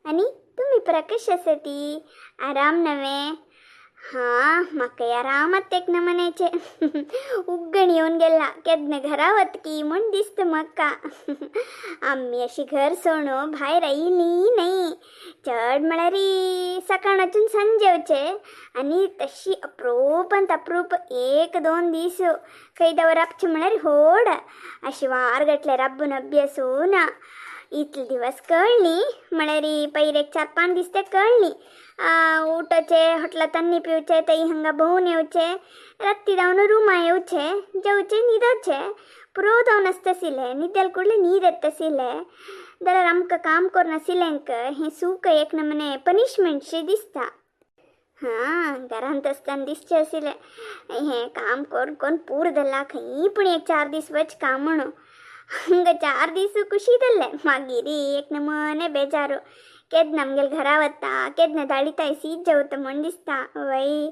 आनी तुमी पुरा कशी आसती? आराम नव्हे? हां, म्हाका आरामात एक नमनायचे उग्गण येवन गेला केन्ना घरा वतकी म्हूण दिसता म्हाका. आमी अशी घर सोडून भायर आयली न्हय, चड म्हळ्यार सकाळ वचून सांजे येवचे आनी तशी अप्रूपांत अप्रूप एक दोन दीस खंय दवर राबचें म्हळ्यार होड अशी वार घातले राबून अभ्यासू ना. इतले दिवस कळ्ळी म्हळ्यार पयर एक 4-5 दीस ते कळ्ळी. उठचे, हॉटला तन्नी पिवचे, तई हांगा भोंवून येवचे, राती जावन रुमा येवचे, जेवचे, न्हिदोचे, पुरो जावन आसताशिल्लें. न्हिदेल कुडले न्हीद येताशिल्लें. जाल्यार आमकां काम करून आशिल्ल्यांक हें सूख एक नमूने पनिशमेंट शें दिसता. हां, घरांत आसतना दिसचें आशिल्लें हें काम करून करून पूर जालां, खंयी पूण एक 4 दीस वच काम म्हणून. हांगा 4 दीस खुशी जाल्ले, मागीर एक नमूने बेजारू, केन्ना आमगेले घरा वता, केन्ना दाळीताय शीत जेवता म्हूण दिसता. वय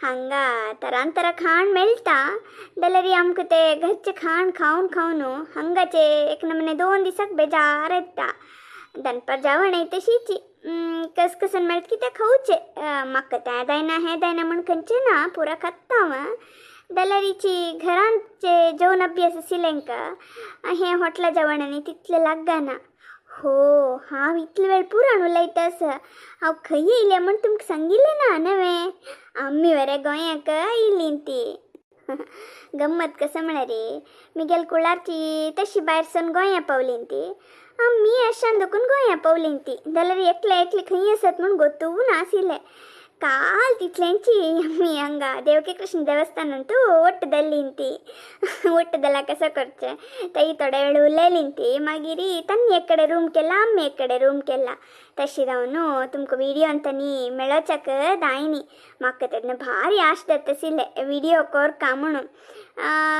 हांगा तरांतरा खाण मेळटा जाल्यार आमकां ते घरचें खाण खावन खावन हांगाचे एक नमूने 2 दिसाक बेजार येता. दनपार जेवणय तशीच कसकसून मेळटा कितें खावचें, म्हाका तें जायना हें जायना म्हूण खंयचें ना, पुरा खाता हांव. जाल्यारीची घरांत जेवण अभ्यास आशिल्ल्यांक हें हॉटेला जेवण आनी तितलें लागना. हो, हांव इतले वेळ पुराण उलयता आसा, हांव खंय येयलें म्हूण तुमकां सांगिल्लें ना नवें? आमी वरे गोंयाक आयलीं ती. गम्मत कसो म्हळ्यार मिगेल कुळारची तशी भायर सून गोंया पावलीं ती, आमी अशान देखून गोंया पावलीं ती. जाल्यार एकले एकले खंय आसात म्हूण गोतू नाशिल्लें. काल तितल्यांची आमी हांगा देवकी कृष्ण देवस्थानांतू ओट्ट दल्लीं ती. ओट्ट दला कसो करचें थंय थोडे वेळ उलयलीं ती. मागीर तांणी एक कडेन रूम केला, आमी एक कडेन रूम केला. तशें जावन तुमकां विडियो तांणी मेळोवच्याक दायनी. म्हाका तेन्ना भारी आश जाता आशिल्लें विडियो करका म्हणून.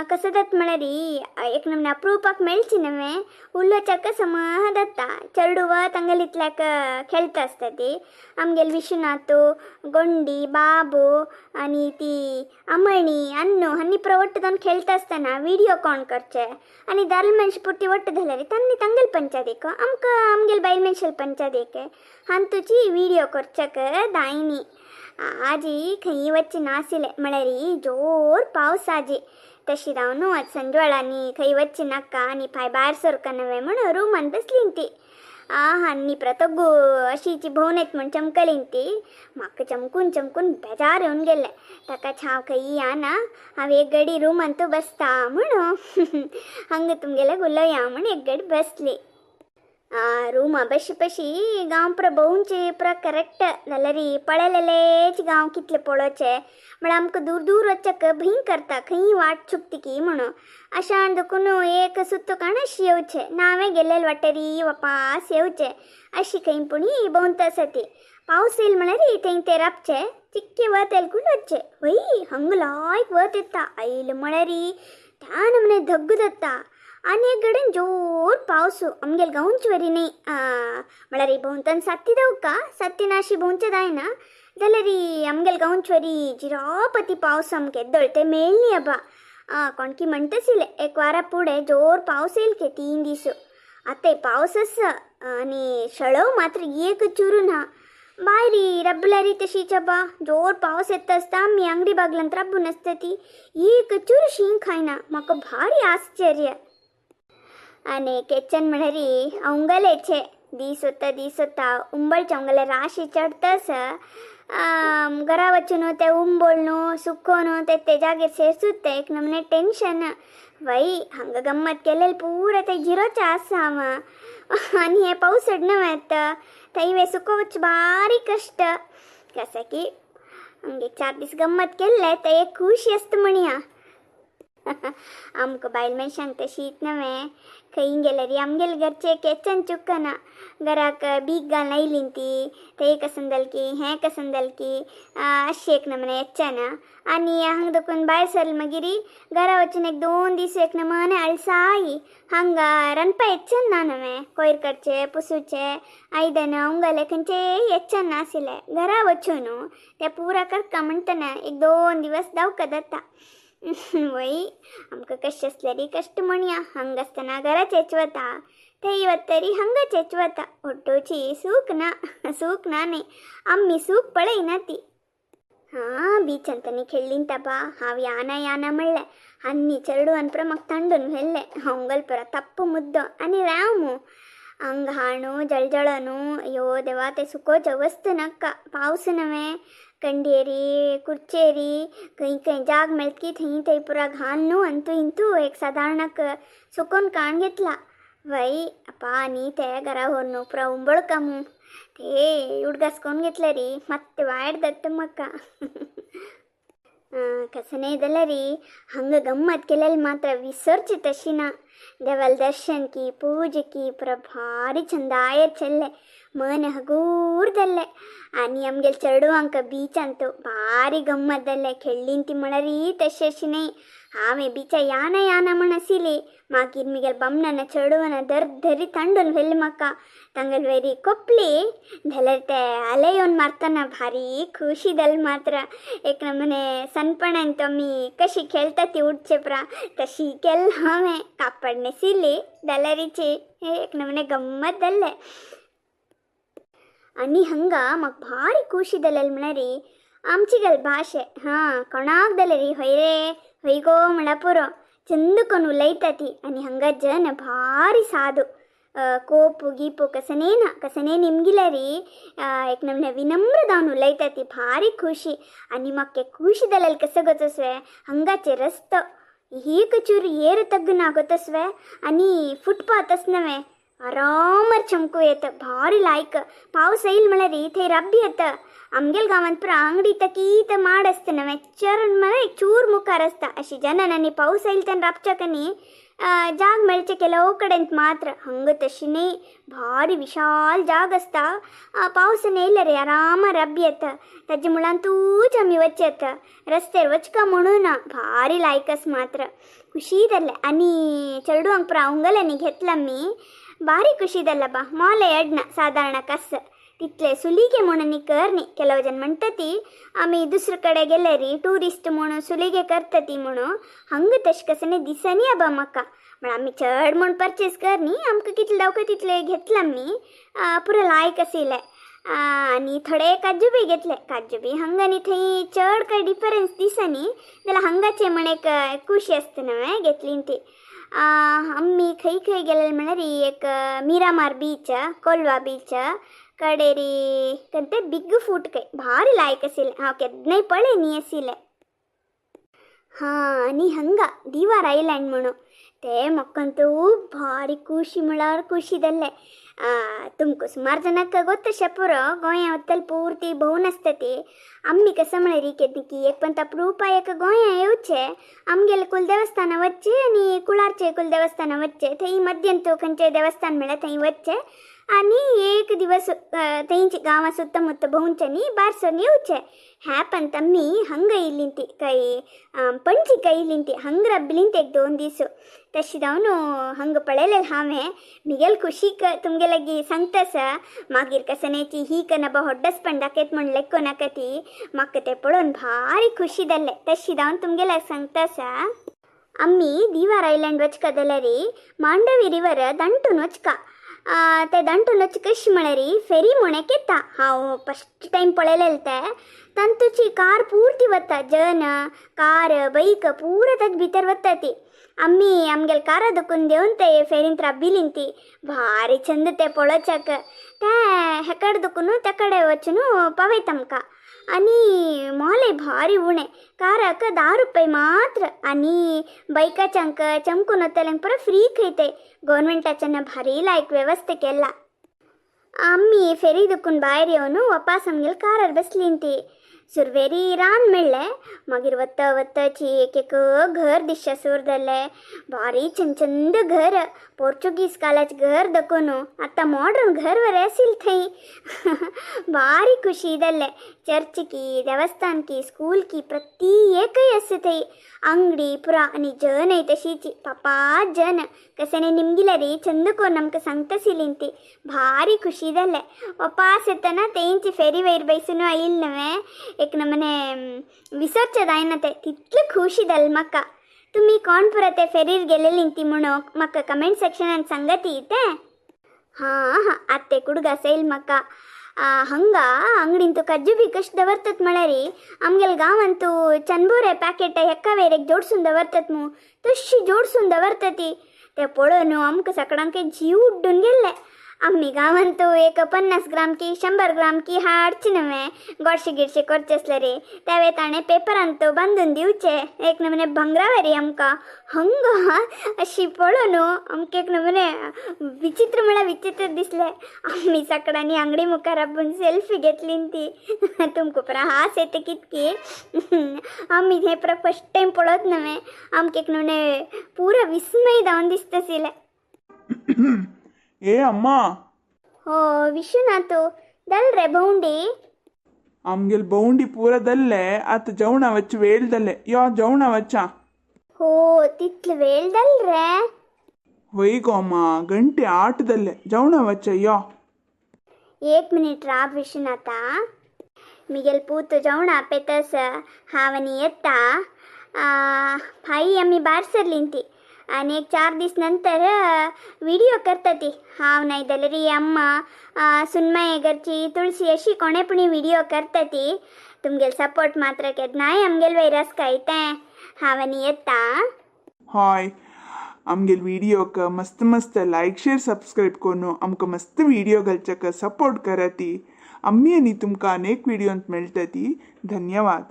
कसो जाता म्हळ्यार एक नमूने अप्रुपाक मेळची नवें, उलोवच्याक समा जाता. चेडूं तांगेले इतल्याक खेळटा आसता ती. आमगेले विश्वनाथ, गोंडी, बाबू आनी ती अमणी, अन्नू हांणी पुरो ಒಟ್ಟು जावन खेळटा आसतना विडियो कोण करचे आनी दाल मनशां पुरती ಒಟ್ಟು जाल्यार तांणी तांगेले पंचायतीक, आमकां आमगेले बायल मनशाले पंचायतीक हांतूची विडियो करच्याक दायनी. आजी खंय वचचें नाशिल्लें म्हळ्यार जोर पावस आजी. तशी जावन आज सांजवेळांनी खंय वचचें नाका आनी पांय भायर सरका नवें म्हूण रुमान बसलीं ती. आनी प्रतगू अशीची भोंवन येत म्हूण चमकलीं ती. म्हाका चमकून चमकून बेजार येवन गेलें. ताका छाव खंय या ना, हांव एक गडी रुमांतू बसता म्हणून हांगा तुमगेले उलोवया म्हूण एक गडी बसली. रुमा बशी बशी गांव पुरो भोंवचे पुरो करेक्ट जाल्यार पळयलेलेच गांव कितले पळोवचे म्हळ्यार आमकां दूर दूर वचच्याक भंय करता, खंय वाट चुकती की म्हणून. अशान देखून एक सुत्तो काण अशी येवचें ना, हांवें गेल्लेले वाटेरी वापास येवचें अशी खंय पुणी भोंवता आसा ती. पावस येयल म्हळ्यार थंय ते राबचे चिक्के वत येयल कूड वचचें. वय हांगा लायक वत येता, आयले म्हळ्यार त्या नमूने धग्ग जाता. आनी एक कडेन जोर पावस आमगेले गांवचे वरी न्हय, म्हळ्यार भोंवतण साती देवका साती ना अशी भोंवचें जायना जाल्यार आमगेले गांवचे वरी जिरापती पावस आमकां येद्दोळ ते मेळ्ळी आबा. कोणकी म्हणटा आशिल्लें एक वारा फुडें जोर पावस येयल के 3 दीस. आतां पावस आसा आनी शळव मात्र एक चुरू ना. भायर रबल्यारी तशीच आबा, जोर पावस येता आसता आमी आंगडी बागलांत राबून आसता ती, एक चूर शीं खायना. म्हाका भारी आश्चर्य. आनी केचन म्हळ्यार अवंगलेचे दीस वता दीस वता उंबळचे अवंगले राशी चडटा आसा. घरा वचून ते उंबळ न्हू सुकोवन ते ते जागेर सेरसूत एक नमूने टेंशन. वय हांगा गम्मत केलेले पुरो ते झिरोचे आसा हांव. आनी हे पावस न्हय येता थंय वे सुकोवचे बारीक कश्ट. कशें की हांगा 4 दीस गम्मत केल्ले ते एक खुशी आसता म्हणया. आमकां बायल मनशांक तशीच नवें, खंय गेल्यार आमगेले घरचे केचन चुकना. घराक बीग घालून आयलीं ती, थंय कसन जालें की हें कसन जालें की अशें एक नमूने येच्चें ना. आनी हांगा देखून भायर सरलें मागीर घरा वचून एक 2 दीस एक नमूने अळसाय. हांगा रांदपा येच्चें ना नवें, कोयर काडचें, पुसूचें, आयदनां उंगले खंयचेय येच्चें नाशिल्लें. घरा वचून तें पुरा करका म्हणटना एक 2 दिवस दावका जाता. वय आमकां कश्ट आसल्यार कश्ट म्हणया, हांगा आसतना घराचेच वता, थंय वतरी हंगाचेच वता. ऑटोची सूख ना, सूख ना न्ही, आमी सूख पळयना ती. हां, बीच अंतनी खेळ्ळींतबा. हांव याना याना म्हणलें आनी चेडवान पुरा म्हाका तांडून व्हेल्लें. होंगल पुरा तप्प मुद्दो आनी राव मू हंग हाणू जळजळनु. अಯ್ಯೋ देवा, ते सुकोवचे वस्त नाका. पावस नवे कंडयेरी कुर्चेरी खंय खंय जाग मेळत की थंय थंय पुरा घाण न्हू. अंतू इंतू एक सादारणक सुकोवन काण घेतला वय ಅಪ್ಪ. ನೀ ते घरा व्हरून पुरा उंबळका मू ते उडगास कोण घेतलं री ಮತ್ತೆ वायट दत्त म्हाका. कसने जाल्यार हंग गम्मत केलेली मात्र विसरची तशी ना. देवाल दर्शन की पूज की पुरा भारी चंदायर चल्ले, मन हगूर जाल्लें. आनी आमगेले चेडवांक बीचांत भारी गम्मत जाल्लें. खेळ्ळीं ती म्हळ्यार तशें अशी न्हय. हांवें बिचा याना याना म्हण आशिल्ली. मागीर मिगेल बामणान चेडवान दर धरी तांडून व्हेलें म्हाका. तांगेले वेरी कोपली जाल्यार ते अले येवन मारतना भारी खुशी जाली मात्र. एक नमुने सनपणान आमी कशी खेळटा ती उठचे प्रा तशी केल्लें हांवें. कापड न्हेसिल्ली जाल्यारीची एक नमुने गम्मत जाल्लें. आनी हंगा म्हाका भारी खुशी जालेली म्हळ्यार आमची भाशे. हां, कोणाक जाल्यार हय रे हय गो म्हळ्यार पुरो, चंद कोन्न उलयता ती. आनी हांगा जन भारी सादू, कोप गीपो कसने ना कसने निमगिल्यार एक नमूने विनम्र जावन उलयता ती. भारी खुशी. आनी म्हाका खुशी जालेली कसो गोतसवे, हांगाचे रस्तो एक चूर ಏರು ತಗ್ಗು ನಾ ಗೊತ್ತಸ್ವೆ. आनी फुटपाथ आस नवे आरामार चमकू येता, भारी लायक. पावस येयल म्हळ्यार थंय रब्बी येता. आमगेल गांवांत पुरा आंगडी तकीत माड आसता नवे, चरण म्हळ्यार एक चूर मुखार आसता. अशी जनान आनी पावस येयल तेन्ना राबच्या न्ही जाग मेळचे ಕೆಲವು कडेन मात्र. हंग तशी न्ही, भारी विशाल जाग आसता. पावसान येयल्यार आरामार रब्बी येता. ताजे मुळांतूच आमी वचचे येता, रस्त्यार वचका म्हणून ना. भारी लायक आस मात्र, खुशी जालें. आनी चेडवांक पुरा उंगल्यांनी घेतला आमी, भारी खुशी जालें बा. मोले येडना सादारण कस तितले सुलिगे म्हणून कर न्ही. ಕೆಲವು जन म्हणटा ती आमी दुसरे कडेन गेल्यार ट्युरिस्ट म्हणून सुलिगे करता ती म्हणून. हंग तशें कसं दिसनी आबा म्हाका. म्हळ्यार आमी चड म्हूण परचेस कर न्ही, आमकां कितले दावका तितले घेतला आमी, पुरो लायक आशिल्लें. आनी थोडे काजू बी घेतले. काजू बी हंगा आनी थंय चड कांय डिफरन्स दिसनी, जाल्यार हांगाचे म्हण एक खुशी आसता न्हय, घेतली ती. आमी खंय खंय गेलेले म्हळ्यार एक मिरामार बीच, कोलवा बीच, कडेरी कंते बिग फूट खंय भारी लायक आशिल्लें. हांव केन्नाय पळय न्ही आशिल्लें. हां, आनी हंगा दिवार आयलँड म्हणून ते म्हाका भारी खुशी म्हळ्यार खुशी जाल्लें. तुमकां सुमार जाणांक गोत्तशें पुरो, गोंया वतले पुर्ती भोंवून आसता ती. आमी कसं म्हळ्यार केन्ना एक पण प्रुपा एक गोंया येवचें, आमगेले कुलदेवस्थाना वचचें आनी कुळारचे कुलदेवस्थाना वचचें, थंय मद्यंत खंयचें देवस्थान म्हळ्यार थंय वचचें आनी एक दिवस थंयची गांवां सुत्तमुत्त भोंवचें न्ही बारसोन येवचें. ह्या पण आमी हंगा येयलीं ती काय पणजी काय येयलीं ती हंग राबिलीं ती एक 2 दीस. तशें जावन हंग पळयलें हांवें मिगेल खुशीक तुमगे लागीं सांगता आसा. मागीर कसनेची ही कनबा होड्डसपण दाखयत म्हूण लेखो नाका ती. म्हाका तें पळोवन भारी खुशी जालें, तशें जावन तुमगे लागीं सांगता आसा. आमी दिवार आयलँड वचका जाल्यार मांडवी रिवर दांटून वचका. ते दांटून वच कशें म्हळ्यार फेरी म्हूण एक येता. हांव फस्ट टायम पळयलेलें तें. तातूची कार पुर्ती वता, जन कार बैक पुरा ताजे भितर वता ती. आमी आमगेले कारा दुखून देवन ते फेरींत राबिलीं ती. भारी चंद ते पळोवच्याक. ते हेकड दुखून त्या कडेन वचून पावयता आमकां. आनी मोलें भारी उणें, काराक 10 रुपये मात्र आनी बायकाच्यांक चमकून वतल्यांक पुरो फ्री खंय ते. गोवोरमेंटाच्यान भारी लायक वेवस्था केला. आमी फेरी दुखून भायर येवन वापास आमगेले कारार बसलीं ती. सुरवेरी रान मेळ्ळें, मागीर वता वताची एक एक घर दिसचें सुरू जालें. भारी चंद चंद घर, पोर्चुगीज कालाचें घर दाखोवन आतां मॉडर्न घर बरें आशिल्लें थंय. भारी खुशी जालें. चर्च की देवस्थान की स्कूल की प्रति एकय आसा थंय. अंगडी पुरा आनी जनय तशीच पापात जन कशें निमगिल्यार चंद कोन्न आमकां सांगता आशिल्लीं ती. भारी खुशी जालें. वापास येतना तेंची फेरी वयर बैसून आयिल्लें न्हय, एक नमने विसरचें जायना तें, तितलें खुशी जालें म्हाका. तुमी कोण पुरा ते फेरीर गेलेलीं ती म्हणून म्हाका कमेंट सेक्शनान सांगात तें. हां हां, आत्ते कुडगा सैल म्हाका. हंगा अंगडींतु कज्जु बी कशें दवरतात म्हळ्यार आमगेले गांवांतु चनबोरे पॅकेट हेक्का वेरेक जोडसून दवरतात मू, तशी जोडसून दवरतती. ते पळोवन आमकां सगळ्यांक जीव उड्डून गेल्ले. आम्ही गांवांतु एक 50 ग्राम की 100 ग्राम की हाडचे नव्हे, गोडशे गिडशे करचे आसले रे, तेवे ताणें पेपरांत बांदून दिवचे. एक नमुने भांगरावरी आमकां हंगा अशी पळोवन आमकां एक नमुने विचित्र म्हळ्यार विचित्र दिसले. आमी सगळ्यांनी अंगडी मुखार आपूण सेल्फी घेतली ती. तुमकां परा हास येता कितकी. आमी हें परा फर्स्ट टायम पळोवत नव्हे, आमकां एक नमुने पुरा विस्मय जावन दिसता आशिल्लें. ए अम्मा. हो विश्वनाथ, दल रे भोंवडी. आमगेल बौंडी पूरा दल्ले, आत जेवणा वच्च वेळ दल्ले, यो जेवणा वच्चा. हो, तितले वेळ दल रे? वय गो अम्मा, गंटे 8 दल्ले, जेवणा वच्च यो. एक मिनिट राब विश्वनाथा, मिगेल पूत जेवणा पेतस हांव येता. भाई आमी भायर सरलीं ती आनी एक 4 दीस नंतर व्हिडिओ करता ती. हांव नाही जाल्यार अम्मा, सुनमाये घरची तुळशी, अशी कोणे पुणी व्हिडिओ करता ती. तुमगेल सपोर्ट मात्र केन्नाय आमगेल वैरस काय. हांव आनी येता. हय, आमगेल व्हिडिओक मस्त मस्त लायक शेअर सबस्क्राईब करून आमकां मस्त व्हिडिओ घालच्याक सपोर्ट करा ती. आमी आनी तुमकां अनेक व्हिडियोंत मेळटा ती. धन्यवाद.